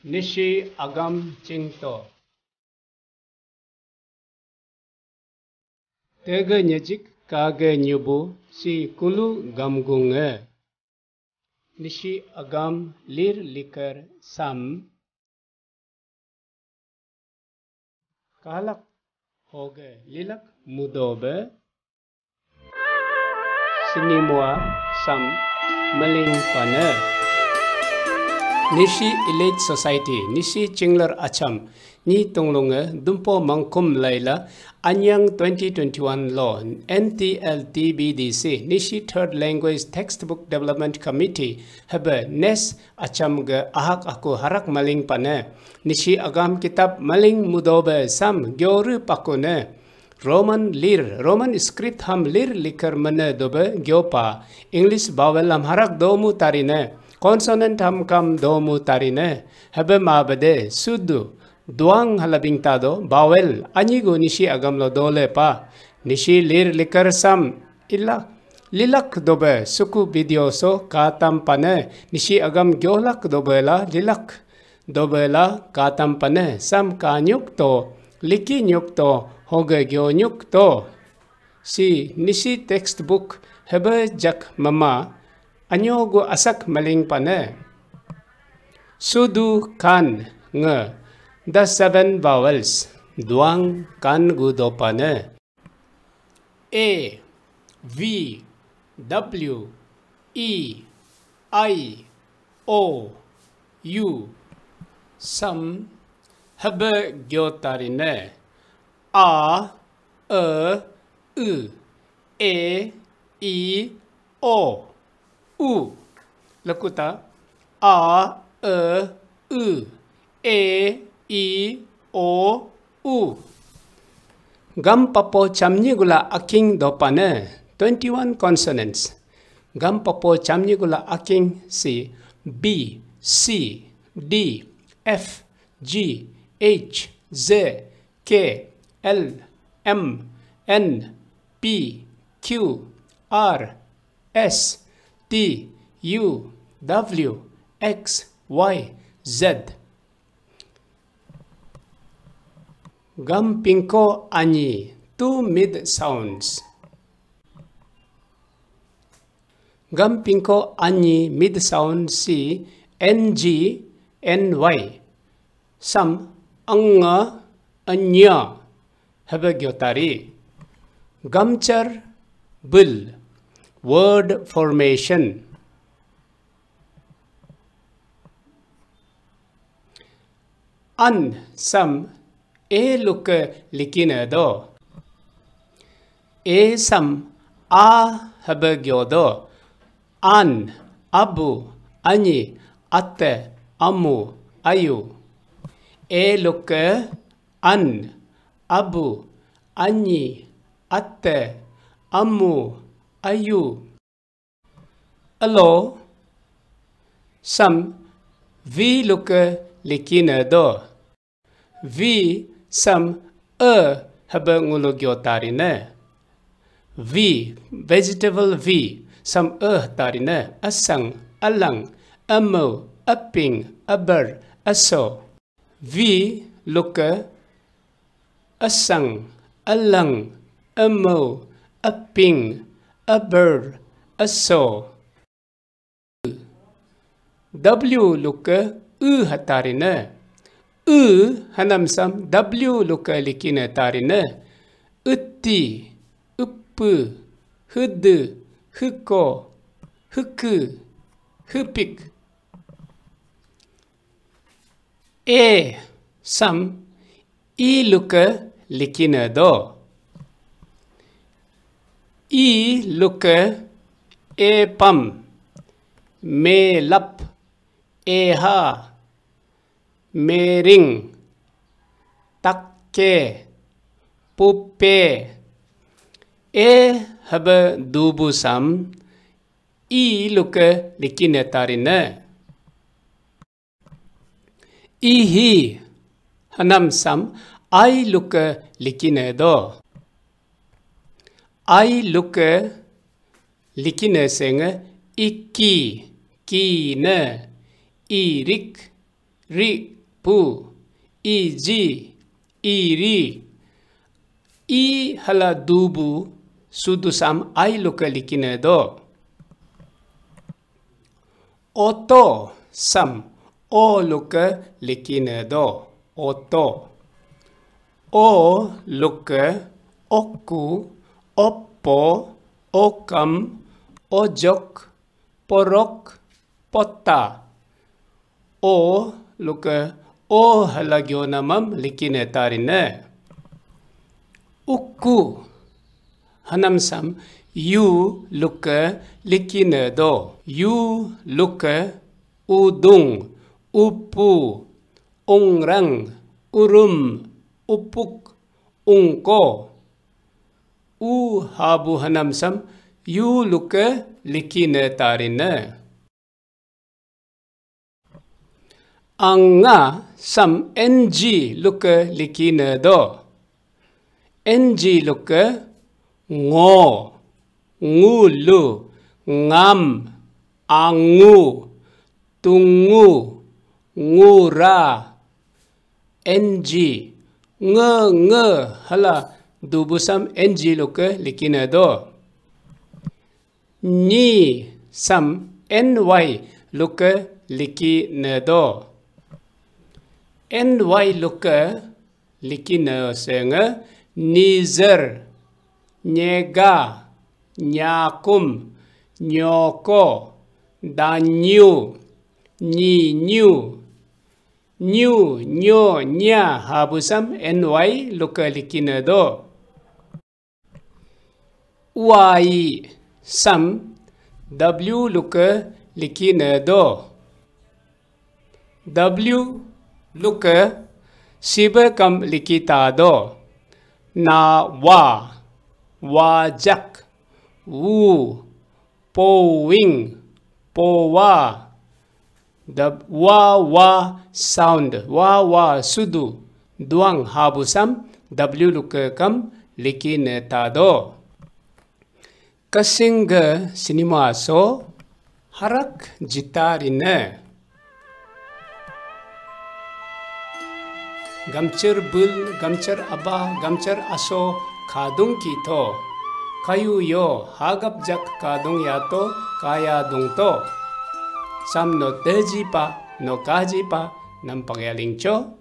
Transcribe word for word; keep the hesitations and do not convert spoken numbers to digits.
Nyishi agam chingto. Tege nyejik kage nyubu si kulu gamgunge. Nyishi agam lir liker sam. Kalak hoge lilak mudobe. Sinimua sam meling pane. Nyishi Elite Society, Nyishi Chinglar Acham, Nyi Tunglunge, Dumpo Mangkum Laila, Anyang twenty twenty-one Law, N T L T B D C, Nyishi Third Language Textbook Development Committee, hebe nes Acham ge ahak aku harak maling pane. Nyishi agam kitab maling mudobe sam gyoru pakune. Roman lir, Roman script ham lir liker mene dobe gyopa. English vowel ham harak domu tarine. Consonant ham kam domu tarine. Hebe ma bede sudu. Duang halabing tado vowel anyigo Nyishi agam lo dole pa. Nyishi lir liker sam ila lilak dobe suku video so katam pane. Nyishi agam gyolak dobe la lilak dobe la katam pane sam ka nyuk to, liki nyuk to, hoge gyo nyuk to. Si Nyishi textbook hebe jak mama anyo gu asak maling pane. Sudu kan nge the seven vowels duang kan gu do pane. A, V, W, E, I, O, U. Sam hebe gyotarine. A, E, U, E, I, O, U. Lakuta. A, E, U, E, I, O, U. Gam papo chamnyi gula aking dopane. Twenty-one consonants. Gam papo chamnyi gula aking si B, C, D, F, G, H, Z, K, L, M, N, P, Q, R, S, T, U, W, X, Y, Z. Gam pingko anyi, two mid sounds. Gam pingko anyi mid sound si N G, N Y. Sam anga, anya, hebe gyotari. Gamchar bul, word formation. An sam e luke likine do. E sam a hebe gyo do. An, abu, anyi, ate, amu, ayu. E luke an, abu, anyi, ate, amu, ayu. Alo, sam, vi luke likine do. Vi, sam, e, hebe ngulu gyotarine. Vi, vegetable vi, sam, e, tarine. Asang, alang, amo, aping, aber, aso. Vi luke asang, alang, amo, aping, aber, aso. W luke u hatarine. U hanamsam W luke likine tarine. Uti, upu, hudu, huko, huku, hupik. E sam i luke likine do. I luke e pam, me lap, e ha, me ring, takke, pupe. E hebe dubu sam i luke likine tarine. Ihi hanam sam I luke likine do. I luke likine senge iki, kine, irik, Ri, pu, i, ji, i, ri. I hala dubu sudu sam ai luka likine do. Oto sam o luka likine do. Oto. O luka oku, oppo, okam, ojok, porok, pota. O luka o halagyo namam likine tarine. Uku hanam sam yu luka likine do. Yu luka udung, upu, ungrang, urum, upuk, ungko. U habu hanam sam yu luka likine tarine. Anga sam N G luka likine do. N G luka ngo, ngulu, ngam, angu, tungu, ngura, N G, nge, nge, hala dubu sam N G luka likine do. Nyi sam N Y luka likine do. N Y luka likine senge nizer, nyega, nyakum, nyoko, danyu, nyinyu, nyu, nyo, nya habu sam N Y luka likine do. Wai sam W luka likine do. W luka sibe kam likita do. Na wa, wajak, wu, powing, powa. The wa wa sound, wa wa sudu, duang habu sam W luka kam likine tado. Kasing ga cinema so harak jitarine. Gamchar bul, gamchar aba, gamchar aso, kadung kito. Kayu yo, hagap jak kadung yato, kaya dungto. Sam no teji pa, no kaji pa, nampang ya lingcho.